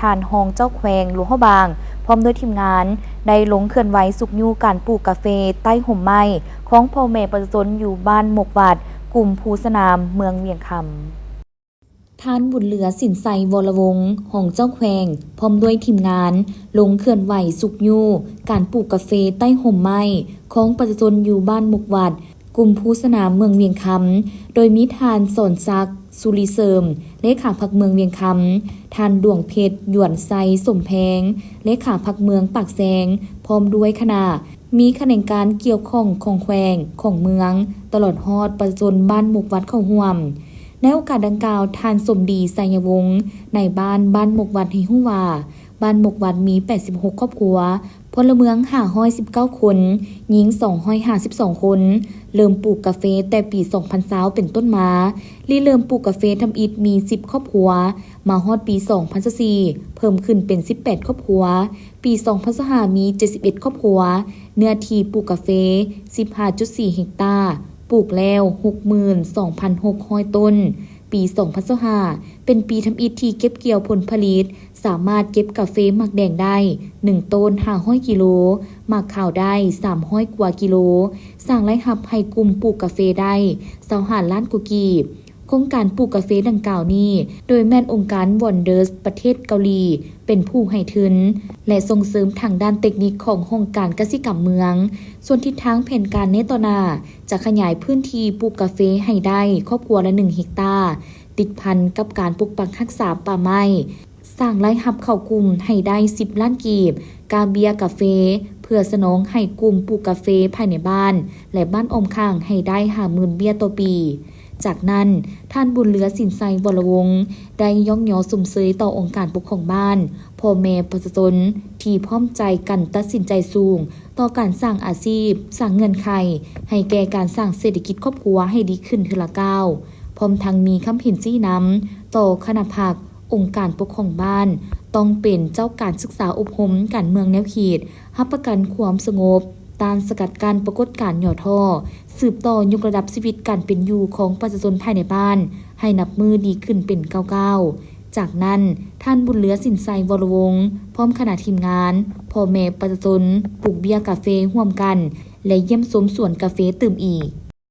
ທ່ານຮອງເຈົ້າແຂວງຫຼວງພະບາງ ພ້ອມດ້ວຍທີມງານ ໄດ້ລົງເຄື່ອນໄຫວຊຸກຍູ້ການປູກກາເຟໃຕ້ຮົ່ມໄມ້ ຂອງພໍ່ແມ່ປະຊາຊົນຢູ່ບ້ານມົກວັດ, ກຸ່ມພູສະໜາມ, ເມືອງວຽງຄຳ. ທ່ານ ບຸນເຫຼືອ ສິນໄຊ ວໍລະວົງ ຮອງເຈົ້າແຂວງ ພ້ອມດ້ວຍທີມງານ ລົງເຄື່ອນໄຫວຊຸກຍູ້ການປູກກາເຟໃຕ້ຮົ່ມໄມ້ ຂອງປະຊາຊົນຢູ່ບ້ານມົກວັດ, ກຸ່ມພູສະໜາມ ເມືອງວຽງຄຳ, ໂດຍມີທ່ານ ສອນສັກ ສຸລິເສີມ ເລຂາພັກເມືອງວຽງຄຳ, ທ່ານ ດວງເພັດ ຢວນໄຊ ສົມແພງ ເລຂາພັກເມືອງປາກແຊງ ພ້ອມດ້ວຍຄະນະ, ມີຂະແໜງການກ່ຽວຂ້ອງຂອງແຂວງ, ຂອງເມືອງ, ຕະຫຼອດຮອດປະຊາຊົນບ້ານມົກວັດເຂົ້າຮ່ວມ. ໃນໂອກາດດັ່ງກ່າວ, ທ່ານ ສົມດີ ໄຊຍະວົງ ນາຍບ້ານບ້ານມົກວັດ ໃຫ້ຮູ້ວ່າ ບ້ານມົກວັດມີແປດສິບຫົກຄອບຄົວ, ພົນລະເມືອງຫ້າຮ້ອຍສິບເກົ້າຄົນ, ຍິງສອງຮ້ອຍຫ້າສິບສອງຄົນ, ເລີ່ມປູກກາເຟແຕ່ປີສອງພັນຊາວເປັນຕົ້ນມາ, ລິເລີ່ມປູກກາເຟທຳອິດມີສິບຄອບຄົວ, ມາຮອດປີສອງພັນຊາວສີ່ ເພີ່ມຂຶ້ນເປັນສິບແປດຄອບຄົວ, ປີສອງພັນຊາວຫ້າມີເຈັດສິບເອັດຄອບຄົວ, ເນື້ອທີ່ປູກກາເຟສິບຫ້າຈຸດສີ່ເຮັກຕາ, ປູກແລ້ວຫົກໝື່ນສອງພັນຫົກຮ້ອຍຕົ້ນ. ປີສອງພັນຊາວຫ້າ ເປັນປີທຳອິດທີ່ເກັບກ່ຽວຜົນຜະລິດ, ສາມາດເກັບກາເຟໝາກແດງໄດ້ໜຶ່ງໂຕນຫ້າຮ້ອຍກິໂລ, ໝາກຂາວໄດ້ສາມຮ້ອຍກວ່າກິໂລ, ສ້າງລາຍຮັບໃຫ້ກຸ່ມປູກກາເຟໄດ້ຊາວຫ້າລ້ານກວ່າກີບ. ໂຄງການປູກກາເຟດັ່ງກ່າວນີ້ ໂດຍແມ່ນອົງການ Wonders ປະເທດເກົາຫຼີ ເປັນຜູ້ໃຫ້ທຶນ ແລະ ສົ່ງເສີມທາງດ້ານເຕັກນິກຂອງຫ້ອງການກະສິກຳເມືອງ. ສ່ວນທິດທາງແຜນການໃນຕໍ່ໜ້າ ຈະຂະຫຍາຍພື້ນທີ່ປູກກາເຟໃຫ້ໄດ້ຄອບຄົວລະໜຶ່ງເຮັກຕາ, ຕິດພັນກັບການປົກປັກຮັກສາປ່າໄມ້, ສ້າງລາຍຮັບເຂົ້າກຸ່ມໃຫ້ໄດ້ສິບລ້ານກີບ, ກາເບ້ຍກາເຟ ເພື່ອສະໜອງໃຫ້ກຸ່ມປູກກາເຟພາຍໃນບ້ານ ແລະ ບ້ານອ້ອມຂ້າງໃຫ້ໄດ້ຫ້າໝື່ນເບ້ຍຕໍ່ປີ. ຈາກນັ້ນ, ທ່ານ ບຸນເຫຼືອ ສິນໄຊ ວໍລະວົງ ໄດ້ຍ້ອງຍໍຊົມເຊີຍຕໍ່ອົງການປົກຄອງບ້ານ, ພໍ່ແມ່ປະຊາຊົນທີ່ພ້ອມໃຈກັນຕັດສິນໃຈສູງຕໍ່ການສ້າງອາຊີບ, ສ້າງເງື່ອນໄຂໃຫ້ແກ່ການສ້າງເສດຖະກິດຄອບຄົວໃຫ້ດີຂຶ້ນເທື່ອລະກ້າວ, ພ້ອມທັງມີຄຳເຫັນຊີ້ນຳຕໍ່ຄະນະພັກ, ອົງການປົກຄອງບ້ານ ຕ້ອງເປັນເຈົ້າການສຶກສາອົບຮົມການເມືອງແນວເຂດ, ຮັບປະກັນຄວາມສະຫງົບ, ຕ້ານສະກັດກັ້ນປາກົດການຫຍໍ້ທໍ້, ສືບຕໍ່ຍົກລະດັບຊີວິດການເປັນຢູ່ຂອງປະຊາຊົນພາຍໃນບ້ານໃຫ້ນັບມື້ດີຂຶ້ນເປັນກ້າວໆ. ຈາກນັ້ນ, ທ່ານ ບຸນເຫຼືອ ສິນໄຊ ວໍລະວົງ ພ້ອມຄະນະທີມງານ, ພໍ່ແມ່ປະຊາຊົນ ປູກເບ້ຍກາເຟຮ່ວມກັນ ແລະ ຢ້ຽມຊົມສວນກາເຟຕື່ມອີກ.